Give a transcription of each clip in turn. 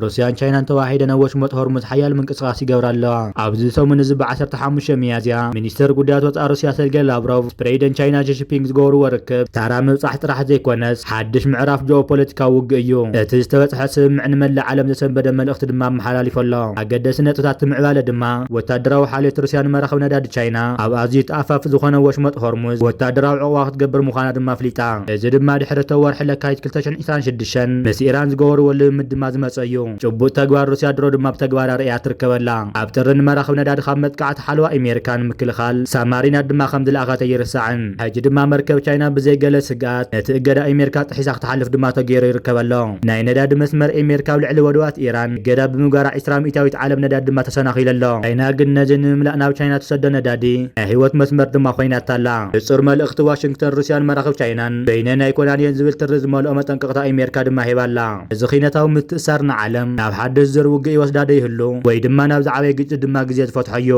ሩስያን ቻይናን ተዋሂደን ኣብ ወሽመጥ ሆርሙዝ ሓያል ምንቅስቓስ ይገብራ ኣለዋ። ኣብዚ ሰሙን እዚ ብ15 ሚያዝያ ሚኒስተር ጉዳያት ወጻኢ ሩስያ ሰርጌ ላቭሮቭ ምስ ፕሬዚደንት ቻይና ሺ ጂንፒንግ ዝገበርዎ ርክብ ታራ ምብጻሕ ጥራሕ ዘይኮነስ ሓድሽ ምዕራፍ ጂኦፖለቲካዊ ውግእ እዩ። እቲ ዝተበጽሐ ስምምዕ ንመላእ ዓለም ዘሰንበደ መልእኽቲ ድማ ኣመሓላሊፉ ኣሎ። ኣገደሲ ነጥብታት እቲ ምዕባለ ድማ ወታደራዊ ሓልዮት ሩስያ ንመራኽብ ነዳዲ ቻይና ኣብ ኣዝዩ ተኣፋፊ ዝኾነ ወሽመጥ ሆርሙዝ ወታደራዊ ዕቑባ ክትገብር ምዃና ድማ ኣፍሊጣ። እዚ ድማ ድሕሪ እቲ ወርሒ ለካቲት ክልተ ሽሕን ዕስራን ሽዱሽተን ምስ ኢራን ዝገበርዎ ልምምድ ድማ ዝመጸ እዩ። ጭቡጥ ተግባር ሩስያ ድሮ ድማ ብተግባር ኣርእያ ትርከበላ። ኣብ ጥሪ ንመራኽብ ነዳዲ ካብ መጥቃዕቲ ሓለዋ ኣሜሪካ ንምክልኻል ሳማሪና ድማ ከም ዝለኣኸት ኣይርሳዕን። ሕጂ ድማ መርከብ ቻይና ብዘይ ገለ ስግኣት ነቲ እገዳ ኣሜሪካ ጥሒሳ ክትሓልፍ ድማ ተገይሩ ይርከብ ኣሎ። ናይ ነዳዲ መስመር ኣሜሪካ ኣብ ልዕሊ ወደባት ኢራን እገዳ ብምግባራ ዕስራ ሚእታዊት ዓለም ነዳዲ ድማ ተሰናኺሉ ኣሎ። ቻይና ግን ነዚ ንምምላእ ናብ ቻይና ትሰዶ ነዳዲ ናይ ህይወት መስመር ድማ ኮይናታ ኣላ። ንጹር መልእኽቲ ዋሽንግተን ሩስያን መራኽብ ቻይናን በይነን ኣይኮናን እየን ዝብል ትሪ ዝመልኦ መጠንቀቕታ ኣሜሪካ ድማ ሂባ ኣላ። እዚ ኺነታዊ ምትእሳር ንዓለም ናብ ሓድሽ ዙር ውግእ ይወስዳ ዶ ይህሉ ወይ ድማ ናብ ዝዓበየ ግጭት ድማ ግዜ ዝፈትሖ እዩ።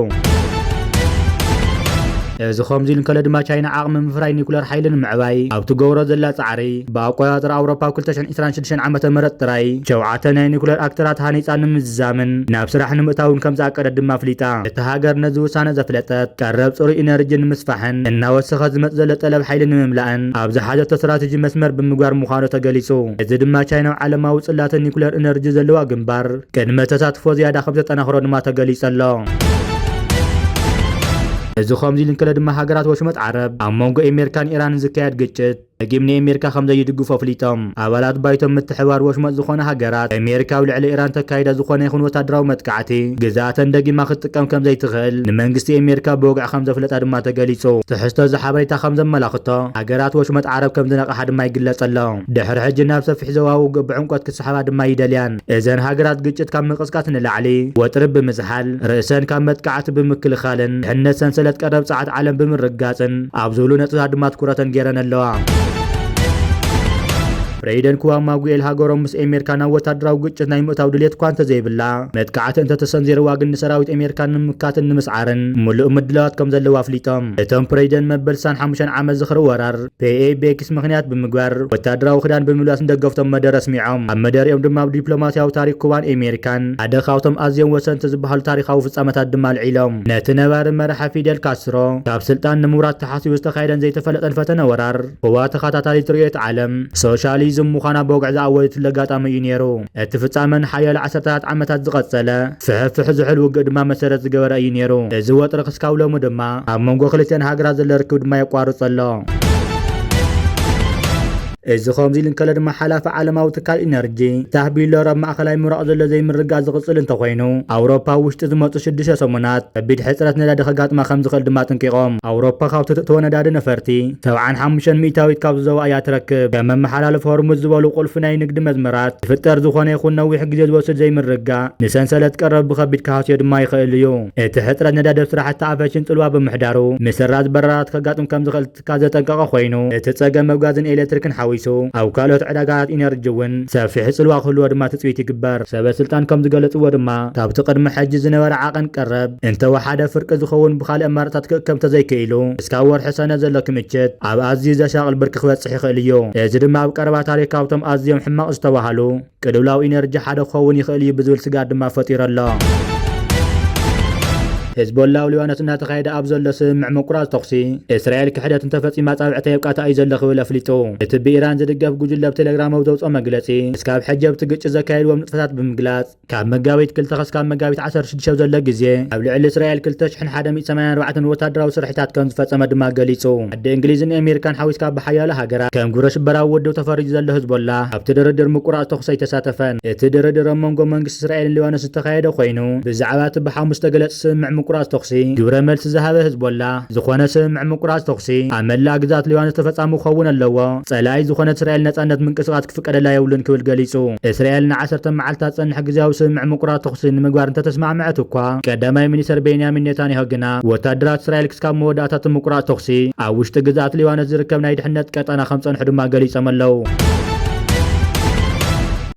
እዚ ከምዚ ኢሉ እንከሎ ድማ ቻይና ዓቕሚ ምፍራይ ኒኩለር ሓይሊ ንምዕባይ ኣብ ትገብሮ ዘላ ጻዕሪ ብኣቆጻጽራ ኣውሮፓ ኣብ ክልተ ሽሕን ዕስራን ሽዱሽተን ዓመተ ምህረት ጥራይ ሸውዓተ ናይ ኒኩለር ኣክተራት ሃኒጻ ንምዝዛምን ናብ ስራሕ ንምእታውን ከም ዝኣቀደት ድማ ኣፍሊጣ። እታ ሃገር ነዚ ውሳነ ዘፍለጠት ቀረብ ጽሩይ ኢነርጂ ንምስፋሕን እናወሰኸ ዝመጽእ ዘሎ ጠለብ ሓይሊ ንምምላእን ኣብ ዝሓዘቶ ስትራቴጂ መስመር ብምግባር ምዃኑ ተገሊጹ። እዚ ድማ ቻይና ኣብ ዓለማዊ ጽላተ ኒኩለር ኢነርጂ ዘለዋ ግንባር ቅድመ ተሳትፎ ዝያዳ ከም ዘጠናኽሮ ድማ ተገሊጹ ኣሎ። እዚ ከምዚ ኢሉ እንከሎ ድማ ሃገራት ወሽመጥ ዓረብ ኣብ መንጎ ኣሜሪካን ኢራንን ዝካየድ ግጭት ደጊም ንኣሜሪካ ከም ዘይድግፉ ኣፍሊጦም። ኣባላት ባይቶ ምትሕብባር ወሽመጥ ዝኾነ ሃገራት ኣሜሪካ ኣብ ልዕሊ ኢራን ተካይዶ ዝኾነ ይኹን ወታደራዊ መጥቃዕቲ ግዝኣተን ደጊማ ክትጥቀም ከም ዘይትኽእል ንመንግስቲ ኣሜሪካ ብወግዒ ከም ዘፍለጣ ድማ ተገሊጹ። ትሕዝቶ እዚ ሓበሬታ ከም ዘመላኽቶ ሃገራት ወሽመጥ ዓረብ ከም ዝነቕሓ ድማ ይግለጽ ኣሎ። ድሕሪ ሕጂ ናብ ሰፊሕ ዞባዊ ውግእ ብዕምቆት ክሰሓባ ድማ ይደልያን። እዘን ሃገራት ግጭት ካብ ምቕስቃስ ንላዕሊ ወጥሪ ብምዝሓል ርእሰን ካብ መጥቃዕቲ ብምክልኻልን ድሕነት ሰንሰለት ቀረብ ጸዓት ዓለም ብምርግጋጽን ኣብ ዝብሉ ነጥብታት ድማ ትኩረተን ገይረን ኣለዋ። ፕሬዚደንት ኩባ ማጉኤል ሃገሮም ምስ ኣሜሪካ ናብ ወታደራዊ ግጭት ናይ ምእታው ድልየት እኳ እንተዘይብላ መጥቃዕቲ እንተተሰንዚርዋ ግን ንሰራዊት ኣሜሪካ ንምምካትን ንምስዓርን ምሉእ ምድላዋት ከም ዘለዋ ኣፍሊጦም። እቶም ፕሬዚደንት መበል ስሳን ሓሙሽተን ዓመት ዝኽሪ ወራር ፔኤ ቤክስ ምኽንያት ብምግባር ወታደራዊ ክዳን ብምልባስ ንደገፍቶም መደረ ኣስሚዖም። ኣብ መደሪኦም ድማ ኣብ ዲፕሎማሲያዊ ታሪክ ኩባን ኣሜሪካን ሓደ ካብቶም ኣዝዮም ወሰንቲ ዝበሃሉ ታሪኻዊ ፍጻመታት ድማ ኣልዒሎም። ነቲ ነባሪ መራሒ ፊደል ካስትሮ ካብ ስልጣን ንምውራድ ተሓሲቡ ዝተኻየደን ዘይተፈለጠን ፈተነ ወራር ኩባ ተኸታታሊ ትርእዮት ዓለም ሶሻሊዝም ምዃና ብወግዒ ዝኣወጀትሉ ኣጋጣሚ እዩ ነይሩ። እቲ ፍጻመ ንሓያሎ ዓሰርተታት ዓመታት ዝቐጸለ ፍሕፍሕ ዝሑል ውግእ ድማ መሰረት ዝገበረ እዩ ነይሩ። እዚ ወጥሪ ክስካብ ሎሚ ድማ ኣብ መንጎ ክልቲኣን ሃገራት ዘሎ ርክብ ድማ የቋርጾ ኣሎ። እዚ ከምዚ ኢሉ እንከሎ ድማ ሓላፊ ዓለማዊ ትካል ኢነርጂ ታህ ቢሎር ኣብ ማእኸላይ ምብራቕ ዘሎ ዘይምርግጋእ ዝቕጽል እንተኾይኑ ኣውሮፓ ኣብ ውሽጢ ዝመጹ ሽዱሽተ ሰሙናት ከቢድ ሕጽረት ነዳዲ ከጋጥማ ከም ዝኽእል ድማ ኣጠንቂቖም። ኣውሮፓ ካብ ትእትዎ ነዳዲ ነፈርቲ ሰብዓን ሓሙሽተን ሚእታዊት ካብዚ ዞባ እያ ትረክብ። ከም መመሓላለፊ ሆርሙዝ ዝበሉ ቁልፊ ናይ ንግዲ መስመራት ዝፍጠር ዝኾነ ይኹን ነዊሕ ግዜ ዝወስድ ዘይምርግጋእ ንሰንሰለት ቀረብ ብኸቢድ ክሃስዮ ድማ ይኽእል እዩ። እቲ ሕጽረት ነዳዲ ኣብ ስራሕቲ ኣቪየሽን ጽልዋ ብምሕዳሩ ምስራዝ በረራታት ከጋጥም ከም ዝኽእል ትካል ዘጠንቀቐ ኮይኑ፣ እቲ ጸገም ኣብ ጋዝን ኤሌክትሪክን ሓዊሱ ኣብ ካልኦት ዕዳጋታት ኢነርጂ እውን ሰፊሕ ጽልዋ ክህልዎ ድማ ትጽቢት ይግበር። ሰበ ስልጣን ከም ዝገለጽዎ ድማ ካብቲ ቅድሚ ሕጂ ዝነበረ ዓቐን ቀረብ እንተወሓደ ፍርቂ ዝኸውን ብኻልእ ኣማራጺታት ክእከብ እንተዘይክኢሉ እስካብ ወርሒ ሰነ ዘሎ ክምችት ኣብ ኣዝዩ ዘሻቕል ብርኪ ክበጽሕ ይኽእል እዩ። እዚ ድማ ኣብ ቀረባ ታሪኽ ካብቶም ኣዝዮም ሕማቕ ዝተባህሉ ቅልውላው ኢነርጂ ሓደ ክኸውን ይኽእል እዩ ብዝብል ስግኣት ድማ ፈጢሩ ኣሎ። ሄዝቦላ ኣብ ሊባኖስ እናተኻየደ ኣብ ዘሎ ስምምዕ ምቁራጽ ተኹሲ እስራኤል ክሕደት እንተፈጺማ ጻብዕተይ ኣብቃታ እዩ ዘሎ ክብል ኣፍሊጡ። እቲ ብኢራን ዝድገፍ ጉጅለ ኣብ ቴሌግራም ኣብ ዘውፅኦ መግለጺ እስካብ ሕጂ ኣብቲ ግጭት ዘካየድዎም ንጥፈታት ብምግላጽ ካብ መጋቢት ክልተ ክስካብ መጋቢት ዓሰርተ ሽዱሽተ ኣብ ዘሎ ግዜ ኣብ ልዕሊ እስራኤል ክልተ ሽሕን ሓደ ሚእትን ሰማንያን ኣርባዕተን ወታደራዊ ስርሒታት ከም ዝፈጸመ ድማ ገሊጹ። ዓዲ እንግሊዝን ኣሜሪካን ሓዊስካ ብሓያሎ ሃገራት ከም ግብረ ሽበራዊ ውድብ ተፈሪጁ ዘሎ ህዝቦላ ኣብቲ ድርድር ምቁራጽ ተኹሲ ኣይተሳተፈን። እቲ ድርድር ኣብ መንጎ መንግስቲ እስራኤልን ሊባኖስ ዝተኻየደ ኮይኑ ብዛዕባ እቲ ብሓሙስ ዝተገለጸ ስምምዕ ምቁራጽ ተኹሲ ግብረ መልሲ ዝሃበ ህዝቦላ ዝኾነ ስምምዕ ምቁራጽ ተኹሲ ኣብ መላእ ግዝኣት ሊባኖስ ተፈጻሚ ክኸውን ኣለዎ። ጸላኢ ዝኾነት እስራኤል ነጻነት ምንቅስቓስ ክፍቀደላ የብሉን ክብል ገሊጹ። እስራኤል ንዓሰርተ መዓልታት ዝጸንሕ ግዝያዊ ስምምዕ ምቁራጽ ተኹሲ ንምግባር እንተተስማዕምዐት እኳ፣ ቀዳማይ ሚኒስተር ቤንያሚን ኔታንያሁ ግና ወታደራት እስራኤል ክስካብ መወዳእታ እቲ ምቁራጽ ተኹሲ ኣብ ውሽጢ ግዝኣት ሊባኖስ ዝርከብ ናይ ድሕነት ቀጠና ከም ጸንሑ ድማ ገሊጾም ኣለዉ።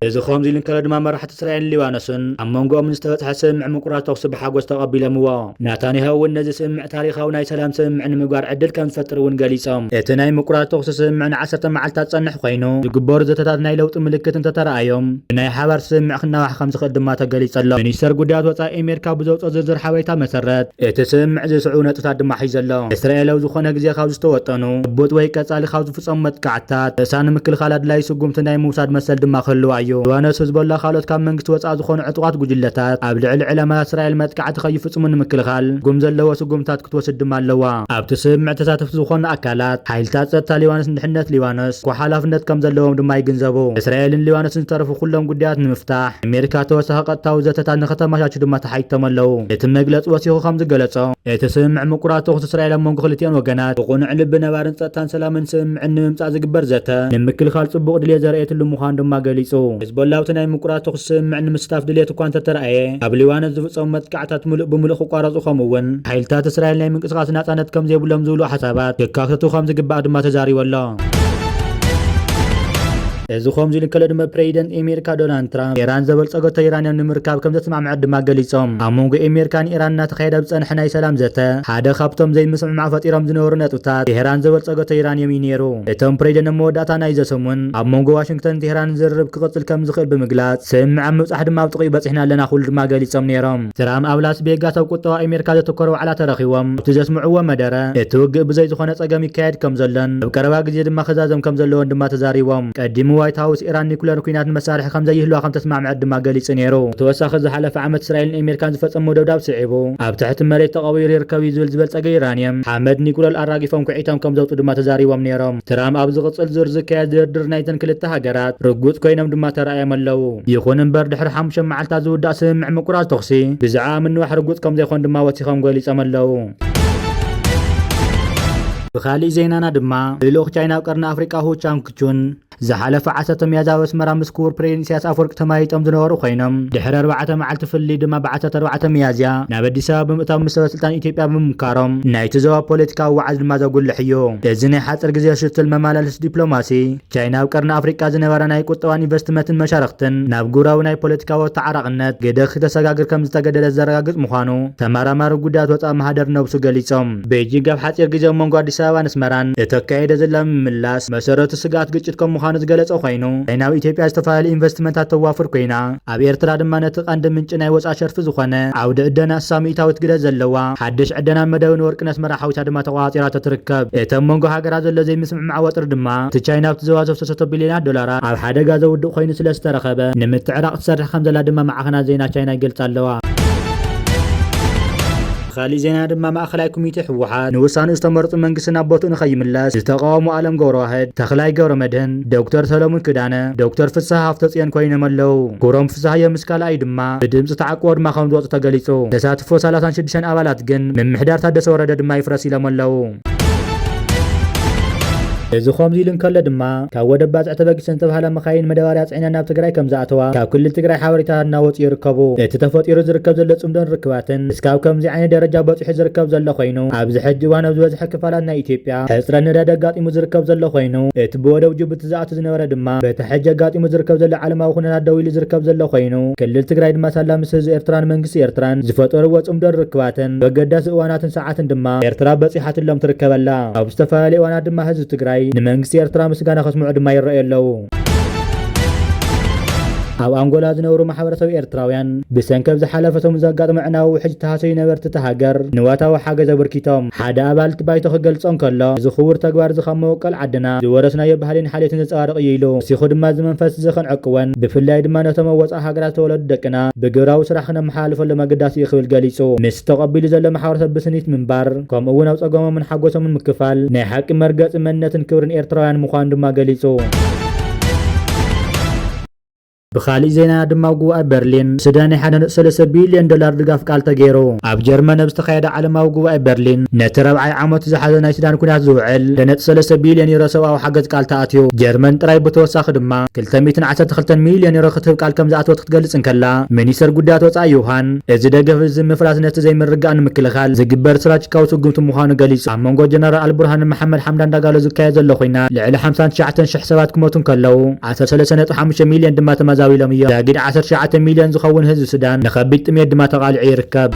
እዚ ከምዚ ኢሉ እንከሎ ድማ፣ መራሕቲ እስራኤልን ሊባኖስን ኣብ መንጎኦም ዝተበጽሐ ስምምዕ ምቁራጽ ተኹሲ ብሓጎስ ተቐቢሎምዎ። ናታንያሁ እውን ነዚ ስምምዕ ታሪኻዊ ናይ ሰላም ስምምዕ ንምግባር ዕድል ከም ዝፈጥር እውን ገሊጾም። እቲ ናይ ምቁራጽ ተኹሲ ስምምዕ ንዓሰርተ መዓልታት ዝጸንሕ ኮይኑ፣ ዝግበሩ ዘተታት ናይ ለውጢ ምልክት እንተተረኣዮም፣ ብናይ ሓባር ስምምዕ ክናዋሕ ከም ዝኽእል ድማ ተገሊጹ ኣሎ። ሚኒስተር ጉዳያት ወጻኢ ኣሜሪካ ብዘውጽኦ ዝርዝር ሓበሬታ መሰረት፣ እቲ ስምምዕ ዝስዕቡ ነጥብታት ድማ ሒዙ ኣሎ። እስራኤል ኣብ ዝኾነ ግዜ ካብ ዝተወጠኑ ጭቡጥ ወይ ቀጻሊ ካብ ዝፍጸሙ መጥቃዕትታት ርእሳ ንምክልኻል ኣድላዪ ስጉምቲ ናይ ምውሳድ መሰል ድማ ክህልዋ እዩ። ሊባኖስ፣ ህዝቦላ፣ ካልኦት ካብ መንግስቲ ወጻኢ ዝኾኑ ዕጡቓት ጉጅለታት ኣብ ልዕሊ ዕላማታት እስራኤል መጥቃዕቲ ከይፍጽሙ ንምክልኻል ትርጉም ዘለዎ ስጉምትታት ክትወስድ ድማ ኣለዋ። ኣብቲ ስምምዕ ተሳተፍቲ ዝኾኑ ኣካላት፣ ሓይልታት ጸጥታ ሊባኖስን ድሕነት ሊባኖስ እኮ ሓላፍነት ከም ዘለዎም ድማ ይግንዘቡ። እስራኤልን ሊባኖስን ዝተረፉ ኩሎም ጉዳያት ንምፍታሕ ኣሜሪካ ተወሳኺ ቀጥታዊ ዘተታት ንኸተመቻቹ ድማ ተሓቲቶም ኣለዉ። እቲ መግለጺ ወሲኹ ከም ዝገለጾ፣ እቲ ስምምዕ ምቁራጽ ተኹሲ እስራኤል ኣብ መንጎ ክልቲኦን ወገናት ብቕኑዕ ልቢ ነባርን ጸጥታን ሰላምን ስምምዕን ንምምጻእ ዝግበር ዘተ ንምክልኻል ጽቡቕ ድልየት ዘርእየትሉ ምዃኑ ድማ ገሊጹ። ህዝቦላ ኣብቲ ናይ ምቁራጽ ተኹሲ ስምምዕ ንምስታፍ ድልየት እኳ እንተተረኣየ፣ ኣብ ሊባኖስ ዝፍጸሙ መጥቃዕታት ምሉእ ብምሉእ ክቋረጹ፣ ከምኡ እውን ሓይልታት እስራኤል ናይ ምንቅስቓስ ናጻነት ከም ዘይብሎም ዝብሉ ሓሳባት ክካተቱ ከም ዝግባእ ድማ ተዛሪቡ ኣሎ። እዚ ከምዚ ኢሉ እንከሎ ድማ፣ ፕሬዚደንት ኣሜሪካ ዶናልድ ትራምፕ፣ ኢራን ዘበልጸገቶ ዩራንየም ንምርካብ ከም ዘተስማምዐት ድማ ገሊጾም። ኣብ መንጎ ኣሜሪካን ኢራን እናተኻየደ ኣብ ዝጸንሐ ናይ ሰላም ዘተ፣ ሓደ ካብቶም ዘይምስምማዕ ፈጢሮም ዝነበሩ ነጥብታት፣ ቴህራን ዘበልጸገቶ ዩራንየም እዩ ነይሩ። እቶም ፕሬዚደንት፣ ኣብ መወዳእታ ናይዚ ሰሙን ኣብ መንጎ ዋሽንግተንን ቴህራንን ዝርርብ ክቕጽል ከም ዝኽእል ብምግላጽ፣ ስምምዕ ኣብ ምብጻሕ ድማ ኣብ ጥቕኡ በጺሕና ኣለና ክብሉ ድማ ገሊጾም ነይሮም። ትራምፕ ኣብ ላስ ቬጋስ ኣብ ቁጠባ ኣሜሪካ ዘተኮረ ዋዕላ ተረኺቦም ኣብቲ ዘስምዕዎ መደረ፣ እቲ ውግእ ብዘይ ዝኾነ ጸገም ይካየድ ከም ዘሎን ኣብ ቀረባ ግዜ ድማ ክዛዘም ከም ዘለዎን ድማ ተዛሪቦም። ቀዲሙ ዋይት ሃውስ፣ ኢራን ኒኩለር ኲናት ንመሳርሒ ከም ዘይህልዋ ከም ተስማምዐት ድማ ገሊጹ ነይሩ። ብተወሳኺ፣ ዝሓለፈ ዓመት እስራኤልን ኣሜሪካን ዝፈጸምዎ ደብዳብ ስዒቡ፣ ኣብ ትሕቲ መሬት ተቐቢሩ ይርከብ እዩ ዝብል ዝበልጸገ ዩራንየም፣ ሓመድ ኒኩለር ኣራጊፎም ኩዒቶም ከም ዘውጽኡ ድማ ተዛሪቦም ነይሮም። ትራምፕ ኣብ ዝቕጽል ዙር ዝካየድ ድርድር ናይተን ክልተ ሃገራት ርጉጽ ኮይኖም ድማ ተራእዮም ኣለዉ። ይኹን እምበር፣ ድሕሪ ሓሙሽተ መዓልታት ዝውዳእ ስምምዕ ምቁራጽ ተኹሲ፣ ብዛዕባ ምንዋሕ ርጉጽ ከም ዘይኮን ድማ ወሲኾም ገሊጾም ኣለዉ። ብኻሊእ ዜናና ድማ፣ ልኡኽ ቻይና ኣብ ቀርኒ ኣፍሪቃ ሁ ቻንግቹን ዝሓለፈ ዓሰርተ ሚያዝያ ኣብ ኣስመራ ምስ ክቡር ፕሬዚደንት ኢሳያስ ኣፈወርቂ ተመያይጦም ዝነበሩ ኮይኖም፣ ድሕሪ ኣርባዕተ መዓልቲ ፍልልይ ድማ ብ ዓሰርተ ኣርባዕተ ሚያዝያ ናብ ኣዲስ ኣበባ ብምእታው ምስ ሰበስልጣን ኢትዮጵያ ብምምካሮም፣ ናይቲ ዞባ ፖለቲካዊ ዋዕዝ ድማ ዘጉልሕ እዩ። እዚ ናይ ሓፂር ግዜ ሽትል መመላለሲ ዲፕሎማሲ፣ ቻይና ኣብ ቀርኒ ኣፍሪቃ ዝነበራ ናይ ቁጠባን ኢንቨስትመንትን መሻርኽትን ናብ ግብራዊ ናይ ፖለቲካዊ ተዓራቕነት ግደ ክተሰጋግር ከም ዝተገደደት ዘረጋግጽ ምዃኑ ተመራማሪ ጉዳያት ወጻኢ ማህደር ነብሱ ገሊጾም። ቤጂንግ ኣብ ሓጺር ግዜ ኣብ መንጎ ኣዲስ ኣበባን ኣስመራን እተካየደ ዘላ ምምላስ መሰረቱ ስግኣት ግጭት ከም ምዃኑ ዝገለጸ ኮይኑ፣ ቻይና ኣብ ኢትዮጵያ ዝተፈላለዩ ኢንቨስትመንታት ተዋፍር ኮይና፣ ኣብ ኤርትራ ድማ ነቲ ቀንዲ ምንጪ ናይ ወጻኢ ሸርፊ ዝኾነ ዓውዲ ዕደና ስሳ ሚእታዊት ግደ ዘለዋ ሓድሽ ዕደናን መደብን ወርቂ ነስመራ ሓዊሳ ድማ ተቆጻጺራቶ ትርከብ። እቲ ኣብ መንጎ ሃገራት ዘሎ ዘይምስምማዕ ወጥሪ ድማ፣ እቲ ቻይና ኣብቲ ዞባ ዘፍሰሰቶ ቢልዮናት ዶላራት ኣብ ሓደጋ ዘውድቕ ኮይኑ ስለ ዝተረኸበ፣ ንምትዕራቕ ትሰርሕ ከም ዘላ ድማ ማዕኸናት ዜና ቻይና ይገልጻ ኣለዋ። ካልእ ዜና ድማ፣ ማእኸላይ ኮሚቴ ህወሓት ንውሳኔኡ ዝተመረጹ መንግስቲ ናብ ቦትኡ ንኸይምለስ ዝተቃወሙ ኣለም ገብረዋህድ፣ ተኽላይ ገብረመድህን፣ ዶክተር ሰለሙን ክዳነ፣ ዶክተር ፍስሃ ሃፍተጽዮን ኮይኖም ኣለዉ። ክብሮም ፍስሃየ ምስ ካልኣዩ ድማ ብድምጺ ተዓቅቦ ድማ ከም ዝወጹ ተገሊጹ። ተሳትፎ ሰላሳን ሽዱሽተን ኣባላት ግን ምምሕዳር ታደሰ ወረደ ድማ ይፍረስ ኢሎም ኣለዉ። እዚ ከምዚ ኢሉ እንከሎ ድማ፣ ካብ ወደብ ባጽዕ ተበጊሰን ዝተባህላ መኻይን መዳበርያ ጽዒነን ናብ ትግራይ ከም ዝኣተዋ ካብ ክልል ትግራይ ሓበሬታ እናወጹ ይርከቡ። እቲ ተፈጢሩ ዝርከብ ዘሎ ጽምዶን ርክባትን እስካብ ከምዚ ዓይነት ደረጃ በጺሑ ዝርከብ ዘሎ ኮይኑ፣ ኣብዚ ሕጂ እዋን ኣብ ዝበዝሐ ክፋላት ናይ ኢትዮጵያ ሕጽረት ነዳዲ ኣጋጢሙ ዝርከብ ዘሎ ኮይኑ፣ እቲ ብወደብ ጅቡቲ ዝኣቱ ዝነበረ ድማ በቲ ሕጂ ኣጋጢሙ ዝርከብ ዘሎ ዓለማዊ ኩነታት ደው ኢሉ ዝርከብ ዘሎ ኮይኑ፣ ክልል ትግራይ ድማ ሳላ ምስ ህዝቢ ኤርትራን መንግስቲ ኤርትራን ዝፈጠርዎ ጽምዶን ርክባትን በገዳሲ እዋናትን ሰዓትን ድማ ኤርትራ በጺሓትሎም ትርከበላ። ኣብ ዝተፈላለዩ እዋናት ድማ ህዝቢ ትግራይ ንመንግስቲ ኤርትራ ምስጋና ከስምዑ ድማ ይረኣዩ ኣለዉ። ኣብ ኣንጎላ ዝነብሩ ማሕበረሰብ ኤርትራውያን ብሰንኪ ኣብ ዝሓለፈ ሰሙን ዘጋጠመ ኣዕናዊ ውሕጅ ዝተሃሰዩ ነበርቲ እታ ሃገር ንዋታዊ ሓገዝ ኣበርኪቶም። ሓደ ኣባል እቲ ባይቶ ክገልጾ እንከሎ፣ እዚ ክቡር ተግባር እዚ ካብ መበቆል ዓድና ዝወረስናዮ ባህልን ሓልዮትን ዘንጸባርቕ እዩ ኢሉ። ወሲኹ ድማ፣ እዚ መንፈስ እዚ ክንዕቅቦን ብፍላይ ድማ ነቶም ኣብ ወጻኢ ሃገራት ዝተወለዱ ደቅና ብግብራዊ ስራሕ ክነመሓላልፈሎም ኣገዳሲ እዩ ክብል ገሊጹ። ምስቲ ተቐቢሉ ዘሎ ማሕበረሰብ ብስኒት ምንባር፣ ከምኡ እውን ኣብ ጸገሞምን ሓጎሶምን ምክፋል ናይ ሓቂ መርገጺ መንነትን ክብርን ኤርትራውያን ምዃኑ ድማ ገሊጹ። ብኻሊእ ዜና ድማ፣ ኣብ ጉባኤ በርሊን ሱዳን ናይ ሓደ ነጥቢ ሰለስተ ቢልዮን ዶላር ድጋፍ ቃል ተገይሩ። ኣብ ጀርመን ኣብ ዝተኻየደ ዓለማዊ ጉባኤ በርሊን፣ ነቲ ረብዓይ ዓመቱ ዝሓዘ ናይ ሱዳን ኩናት ዝውዕል ሓደ ነጥቢ ሰለስተ ቢልዮን ዩሮ ሰብኣዊ ሓገዝ ቃል ተኣትዩ። ጀርመን ጥራይ ብተወሳኺ ድማ ክልተ ሚእትን ዓሰርተ ክልተን ሚልዮን ዩሮ ክትህብ ቃል ከም ዝኣተወት ክትገልጽ እንከላ፣ ሚኒስተር ጉዳያት ወጻኢ ዮሃን፣ እዚ ደገፍ እዚ ምፍራስ ነቲ ዘይምርግጋእ ንምክልኻል ዝግበር ስትራቴጂካዊ ስጉምቲ ምዃኑ ገሊጹ። ኣብ መንጎ ጀነራል ኣልቡርሃንን መሓመድ ሓምዳን ዳጋሎ ዝካየድ ዘሎ ኲናት፣ ልዕሊ ሓምሳን ትሽዓተን ሽሕ ሰባት ክሞቱ እንከለዉ፣ ዓሰርተ ሰለስተ ነጥቢ ሓሙሽተ ሚልዮን ድማ ተመ ዛዊሎም እዮም። ዛጊድ ዓሰርተ ትሽዓተ ሚልዮን ዝኸውን ህዝቢ ሱዳን ንኸቢድ ጥሜት ድማ ተቓሊዑ ይርከብ።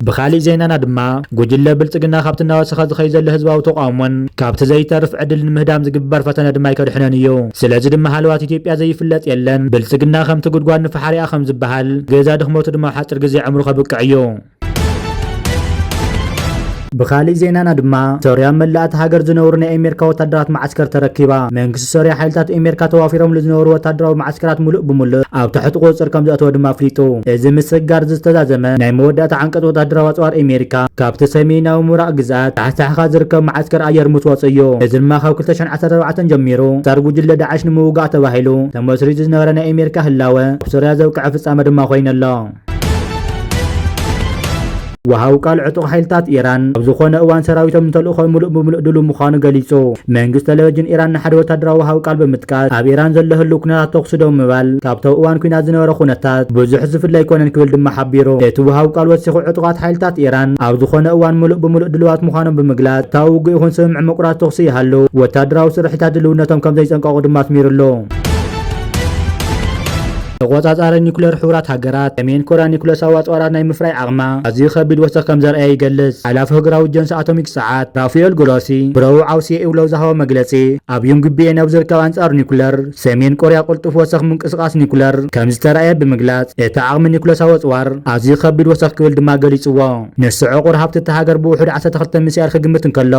ብኻሊእ ዜናና ድማ፣ ጉጅለ ብልጽግና ካብቲ እናወሰኸ ዝኸይድ ዘሎ ህዝባዊ ተቓውሞን ካብቲ ዘይተርፍ ዕድል ንምህዳም ዝግበር ፈተነ ድማ ኣይከድሕነን እዩ። ስለዚ ድማ ሃለዋት ኢትዮጵያ ዘይፍለጥ የለን። ብልጽግና ከምቲ ጉድጓድ ንፋሕሪኣ ከም ዝበሃል፣ ገዛ ድኽመቱ ድማ ሓጺር ግዜ ዕምሩ ከብቅዕ እዩ። ብኻሊእ ዜናና ድማ፣ ሶርያ መላእቲ ሃገር ዝነብሩ ናይ ኣሜሪካ ወታደራት መዓስከር ተረኪባ። መንግስቲ ሶርያ ሓይልታት ኣሜሪካ ተዋፊሮምሉ ዝነበሩ ወታደራዊ መዓስከራት ሙሉእ ብሙሉእ ኣብ ትሕቲ ቁጽጽር ከም ዘእተወ ድማ ኣፍሊጡ። እዚ ምስግጋር ዝተዛዘመ ናይ መወዳእታ ዓንቀጽ ወታደራዊ ኣጽዋር ኣሜሪካ ካብቲ ሰሜናዊ ምብራቕ ግዝኣት ጻሕጻሕኻ ዝርከብ መዓስከር ኣየር ምስ ወጹ እዩ። እዚ ድማ ካብ ክልተ ሽሕን ዓሰርተ ኣርባዕተን ጀሚሩ፣ ጻር ጉጅለ ዳዕሽ ንምውጋእ ተባሂሉ ተመስሪቱ ዝነበረ ናይ ኣሜሪካ ህላወ ኣብ ሶርያ ዘብቅዐ ፍጻመ ድማ ኮይነሎ። ወሃብ ቃል ዕጡቕ ሓይልታት ኢራን ኣብ ዝኾነ እዋን ሰራዊቶም ንተልእኾ ምሉእ ብምሉእ ድሉው ምዃኑ ገሊጹ። መንግስቲ ቴሌቪዥን ኢራን ንሓደ ወታደራዊ ወሃብ ቃል ብምጥቃስ፣ ኣብ ኢራን ዘሎ ህሉው ኩነታት ተኹሲ ደው ምባል ካብቲ ኣብ እዋን ኲናት ዝነበረ ኩነታት ብዙሕ ዝፍለ ኣይኮነን ክብል ድማ ሓቢሩ። እቲ ወሃብ ቃል ወሲኹ፣ ዕጡቓት ሓይልታት ኢራን ኣብ ዝኾነ እዋን ምሉእ ብምሉእ ድሉዋት ምዃኖም ብምግላጽ፣ እታ ውግእ ይኹን ስምምዕ ምቁራጽ ተኹሲ ይሃሉ፣ ወታደራዊ ስርሒታት ድልውነቶም ከም ዘይጸንቀቑ ድማ ኣስሚሩሉ። ተቖጻጻሪ ኒኩለር ሕቡራት ሃገራት፣ ሰሜን ኮርያ ኒኩለሳዊ ኣጽዋራት ናይ ምፍራይ ዓቕማ ኣዝዩ ከቢድ ወሰኽ ከም ዘርኣየ ይገልጽ። ሓላፊ ሃገራዊ ኤጀንሲ ኣቶሚክ ጸዓት ራፋኤል ግሮሲ ብረቡዕ ዓውሲ ኤውለው ዝሃቦ መግለጺ፣ ኣብ ዩንግቢኤን ኣብ ዝርከብ ኣንጻር ኒኩለር ሰሜን ኮርያ ቅልጡፍ ወሰኽ ምንቅስቓስ ኒኩለር ከም ዝተራእየ ብምግላጽ፣ እቲ ዓቕሚ ኒኩለሳዊ ኣጽዋር ኣዝዩ ከቢድ ወሰኽ ክብል ድማ ገሊጽዎ። ንሱ ዕቑር ሃብቲ እታ ሃገር ብውሑድ ዓሰርተ ክልተ ሚስያር ክግምት እንከሎ፣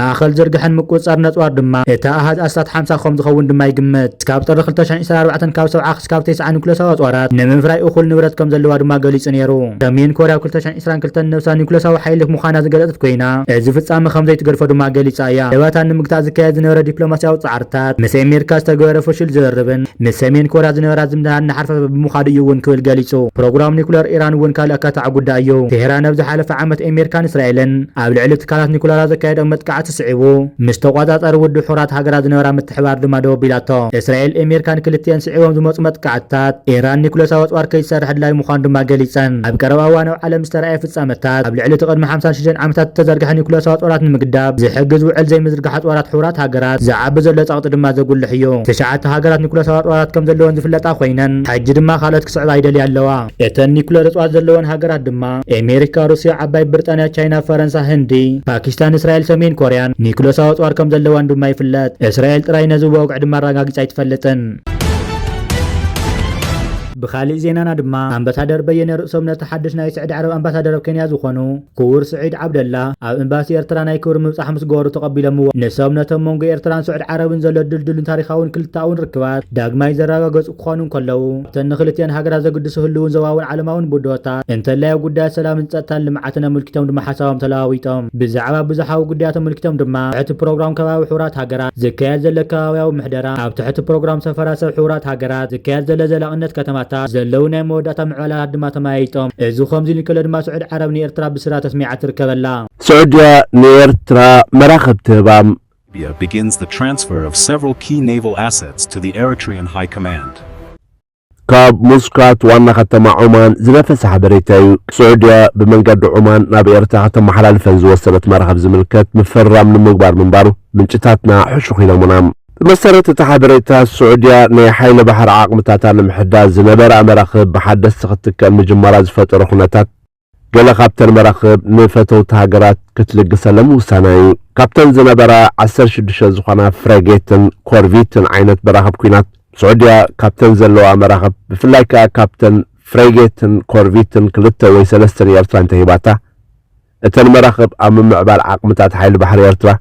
ማእከል ዝርግሐን ምቁጽጻር ነጽዋር ድማ እቲ ኣሃዝ ኣስታት ሓምሳ ከም ዝኸውን ድማ ይግመት። እስካብ ጥሪ ክልተ ሽሕን ዕስራን ኣርባዕተን ካብ ሰብዓ ክስካብ ተስዓ ኒኩለሳዊ ኣጽዋራት ንምፍራይ እኹል ንብረት ከም ዘለዋ ድማ ገሊጹ ነይሩ። ሰሜን ኮርያ ኣብ ክልተ ሽሕን ዕስራን ክልተን ነብሳ ኒኩለሳዊ ሓይሊ ምዃና ዝገለጸት ኮይና፣ እዚ ፍጻመ ከም ዘይትገድፎ ድማ ገሊጻ እያ። ለባታ ንምግታእ ዝካየድ ዝነበረ ዲፕሎማስያዊ ጻዕርታት ምስ ኣሜሪካ ዝተገበረ ፍሹል ዝርርብን ምስ ሰሜን ኮርያ ዝነበራ ዝምድና እናሓርፈፈ ብምዃዱ እዩ እውን ክብል ገሊጹ። ፕሮግራም ኒኩለር ኢራን እውን ካልእ ኣካታዒ ጉዳይ እዩ። ቴህራን ኣብ ዝሓለፈ ዓመት ኣሜሪካን እስራኤልን ኣብ ልዕሊ ትካላት ኒኩለራ ዘካየደኦ መጥቃዕቲ ስዒቡ፣ ምስ ተቆጻጻሪ ውድብ ሕቡራት ሃገራት ዝነበራ ምትሕብባር ድማ ደው ኣቢላቶ። እስራኤል ኣሜሪካን ክልቲኤን ስዒቦም ዝመጹ መጥቃዕትታት፣ ኢራን ኒኩለሳዊ ኣጽዋር ከይትሰርሕ ኣድላዪ ምዃኑ ድማ ገሊጸን። ኣብ ቀረባ እዋን ኣብ ዓለም ዝተራእየ ፍጻመታት፣ ኣብ ልዕሊ እቲ ቅድሚ ሓምሳን ሽዱሽተን ዓመታት እተዘርግሐ ኒኩለሳዊ ኣጽዋራት ንምግዳብ ዝሕግዝ ውዕል ዘይምዝርጋሕ ኣጽዋራት ሕቡራት ሃገራት ዝዓቢ ዘሎ ጸቕጢ ድማ ዘጉልሕ እዩ። ትሽዓተ ሃገራት ኒኩለሳዊ ኣጽዋራት ከም ዘለወን ዝፍለጣ ኮይነን፣ ሕጂ ድማ ካልኦት ክስዕባ ይደልያ ኣለዋ። እተን ኒኩለር እጽዋት ዘለወን ሃገራት ድማ ኣሜሪካ፣ ሩስያ፣ ዓባይ ብሪጣንያ፣ ቻይና፣ ፈረንሳ፣ ህንዲ፣ ፓኪስታን፣ እስራኤል፣ ሰሜን ኮርያን ኒኩለሳዊ ኣጽዋር ከም ዘለወን ድማ ይፍለጥ። እስራኤል ጥራይ ነዚ ብወግዒ ድማ ኣረጋጊጻ ኣይትፈልጥን። ብኻሊእ ዜናና ድማ፣ ኣምባሳደር በየነ ርእሶም ነቲ ሓድሽ ናይ ስዑዲ ዓረብ ኣምባሳደር ኣብ ኬንያ ዝኾኑ ክቡር ስዒድ ዓብደላ ኣብ ኤምባሲ ኤርትራ ናይ ክብሪ ምብጻሕ ምስ ገበሩ ተቐቢሎምዎ። ንሶም ነቶም መንጎ ኤርትራን ስዑዲ ዓረብን ዘሎ ድልዱልን ታሪኻውን ክልተኣውን ርክባት ዳግማይ ዘረጋገጹ ክኾኑ እንከለዉ፣ ኣብተን ንክልቲኣን ሃገራት ዘግድሱ ህልውን ዞባውን ዓለማውን ብድሆታት፣ እንተላይ ኣብ ጉዳያት ሰላምን ጸጥታን ልምዓትን ኣመልኪቶም ድማ ሓሳቦም ተለዋዊጦም። ብዛዕባ ብዙሓዊ ጉዳያት ኣመልኪቶም ድማ፣ ትሕቲ ፕሮግራም ከባቢ ሕቡራት ሃገራት ዝካየድ ዘሎ ከባቢያዊ ምሕደራ፣ ኣብ ትሕቲ ፕሮግራም ሰፈራ ሰብ ሕቡራት ሃገራት ዝካየድ ዘሎ ዘላቕነት ከተማታት ዘለዉ ናይ መወዳእታ ምዕባላታት ድማ ተመያይጦም። እዚ ከምዚ ኢሉ እንከሎ ድማ፣ ስዑዲ ዓረብ ንኤርትራ ብስራት ኣስሚዓ ትርከበላ። ስዑድያ ንኤርትራ መራኽብ ትህባ። Serbia begins the transfer of several key naval assets to the Eritrean High Command. ካብ ሙስካት ዋና ከተማ ዑማን ዝነፈሰ ሓበሬታ እዩ። ስዑድያ ብመንገዲ ዑማን ናብ ኤርትራ ከተመሓላልፈን ዝወሰነት መራኽብ ዝምልከት ምፍርራም ንምግባር ምንባሩ ምንጭታትና ሕሹኽ ኢሎምና። ብመሰረት እቲ ሓበሬታ፣ ስዑድያ ናይ ሓይሊ ባሕሪ ዓቕምታታ ንምሕዳስ ዝነበራ መራኽብ ብሓደስቲ ክትትከእ ምጅማራ ዝፈጠሮ ኩነታት፣ ገለ ካብተን መራኽብ ንፈተውቲ ሃገራት ክትልግሰለን ምውሳና እዩ። ካብተን ዝነበራ ዓሰርተ ሽዱሽተ ዝኾና ፍሬጌትን ኮርቪትን ዓይነት መራኽብ ኲናት፣ ስዑድያ ካብተን ዘለዋ መራኽብ፣ ብፍላይ ከኣ ካብተን ፍሬጌትን ኮርቪትን ክልተ ወይ ሰለስተ ንኤርትራ እንተሂባታ፣ እተን መራኽብ ኣብ ምምዕባል ዓቕምታት ሓይሊ ባሕሪ ኤርትራ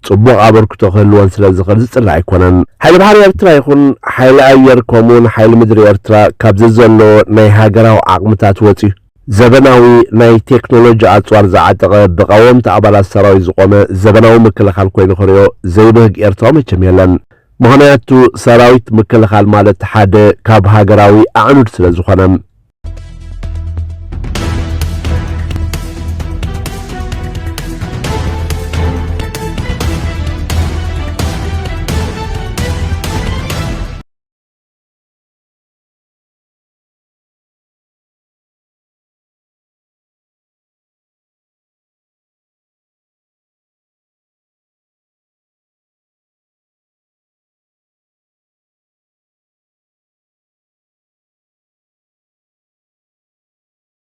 ጽቡቕ ኣበርክቶ ክህልወን ስለ ዝኽእል ዝጽላእ ኣይኮነን። ሓይሊ ባሕሪ ኤርትራ ይኹን ሓይሊ ኣየር፣ ከምኡውን ሓይሊ ምድሪ ኤርትራ ካብዚ ዘሎ ናይ ሃገራዊ ዓቕምታት ወጺኡ፣ ዘበናዊ ናይ ቴክኖሎጂ ኣጽዋር ዝዓጠቐ፣ ብቐወምቲ ኣባላት ሰራዊት ዝቖመ ዘበናዊ ምክልኻል ኮይኑ ክርእዮ ዘይብህግ ኤርትራዊ መቸም የለን። ምኽንያቱ፣ ሰራዊት ምክልኻል ማለት ሓደ ካብ ሃገራዊ ኣዕኑድ ስለ ዝኾነ።